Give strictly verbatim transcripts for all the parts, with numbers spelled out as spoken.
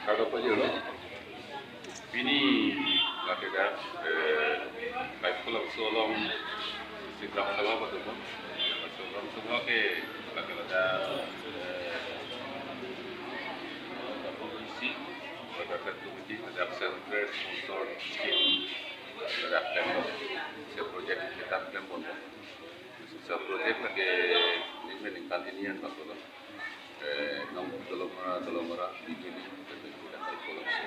Kardom pajirlo. Pini lake dak, eh, Kaikulangso along si Gram Sabha patum. Gram Sabha patum ke lake ladak, eh, isi, ladak committee, ladak central sponsor scheme, ladak klem, si project kita klem pon. So project lake ni meningkan ini yang tak boleh. Eh, nong Dolamara, Dolamara, Bijuli, dan juga Kaikulangso.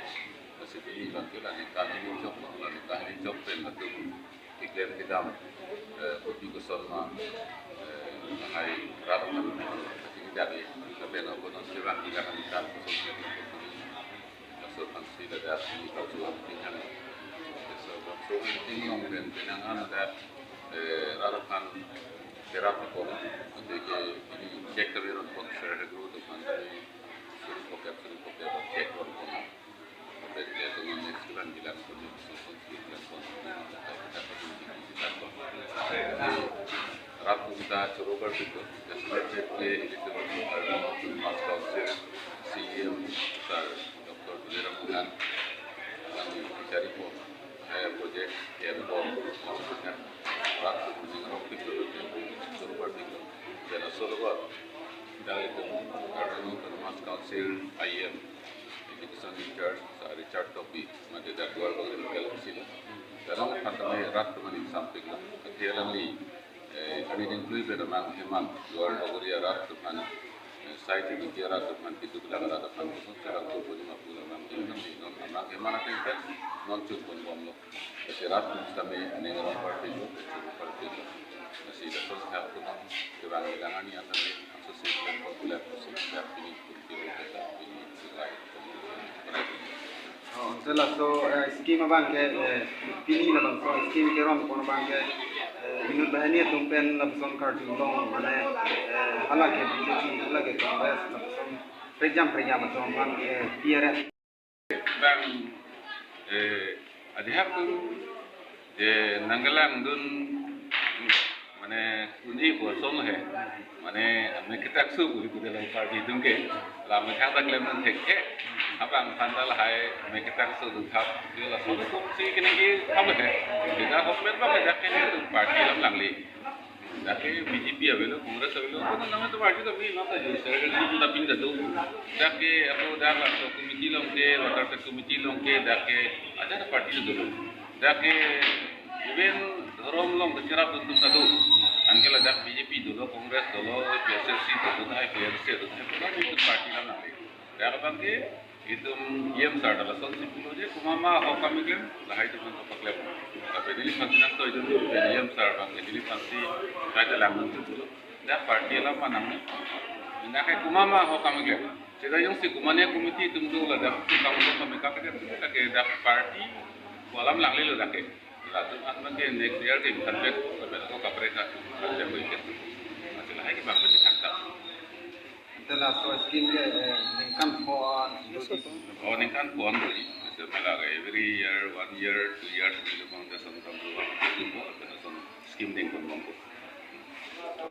Masih ini bangke la ningkan hini chok, la ningkan hini chok pen latum keklem kedam, eh, kopi koson ma, eh, lahai rat kan, masih ini dari, tapi nong konon sewa kita kan ikan koson. Laso aphansi ladak si Bangso Meeting hang. Laso Bangso Meeting along pen penang an ladak, eh, rat aphan kerap ikon. Ante ke ini check kami rongkon, Sir Hegro atum aphan kami suri pocket, suri pocket check rongkon. Ante ke teman next bulan bilang kami suri pocket bilang kon. Rat atum ta choro kar pito, just like that ke, ini tu Autonomous Council C E M, Sir Doctor Tuliram Ronghang, kami bichari po, eh, project, ya, po, rat atum ning rong pito, choro kar pito, jala solo ba, dari itu, Autonomous Council I E M, Education in charge, Sir Richard Tokbi, mate dak Duarbagori local M C lo. Dalam kantame rat atum aning sampik lo. Kati alangli, eh, kami dingklui pen amang heman, Duarbagori arat atum aphan, eh, sai Timiki arat atum aphan, keduk lang arat atum aphan, koson serang tu puni mapu amang heman, non amang heman atum pen, non chun pon bomlo. Kati rat atum kami aning rong party lo, choro party lo. Masih dak terus hak atum, kevang kedangan yang kami, association popular, sih, dak pini pun kira kita pini silai. Oh, ante laso, eh, scheme abang ke, eh, pini labangso scheme kerongpon abang ke, eh, inut banghini atum pen lapuson karjulong, mane, eh, hala ke B J P, hala ke Congress, lapuson prekjam prekjam atum abang, eh, P R F. Bang, eh, adihak atum je nangkelang dun, mane, un-e pu ason he. Mane, ame ketak su pu pu dalam party atum ke. La methang ta klem nang thekthe. Abang aphan ta lahai ame ketak su dun thap. Dia lason atum si kene ke thap he. Kita government abang dak kene atum party alam alangli. Dak ke B J P avelo, Congress avelo, kono nang atum party ta pi nang ta jo, sir, kan atum ta pin ta do. Dak ke ako dak laso committee along ke, water committee along ke, dak ke ajar party ta do. Dak ke even dhorom along ta cherap dun atum ta do. Anke ladak B J P dolo, Congress dolo, A P H L C dolo, A P H L C dolo, A P H L C dolo, party alam nang le. Dak abang ke itum E M sir ta lasonsi pulo je, komat ma ahok akam keklem, lahai atum aphan ta paklem. Tapi Dilip Hanse nangtoi dun, E M sir abang ke Dilip Hanse, lahai ta langdun pulo. Dak party alam ma nang ne. Dak ke komat ma ahok akam keklem. Seta jongsi komatne committee atum do ladak, kam do kami kak ke, dak ke dak party, ko alam alanglilo dak ke. Latum an abang ke next year ke khanpet, khanpet ako kaprek ka, khanpet ko iket. Masih lahai ke bang peti thakthak. Ante laso scheme ke, eh, ningkan pho an, oh, ningkan pho an do ji. Masih mala ke every year, one year, two years, di lo bang ta son tam lo, tu ko, ta son scheme ding kon bang ko.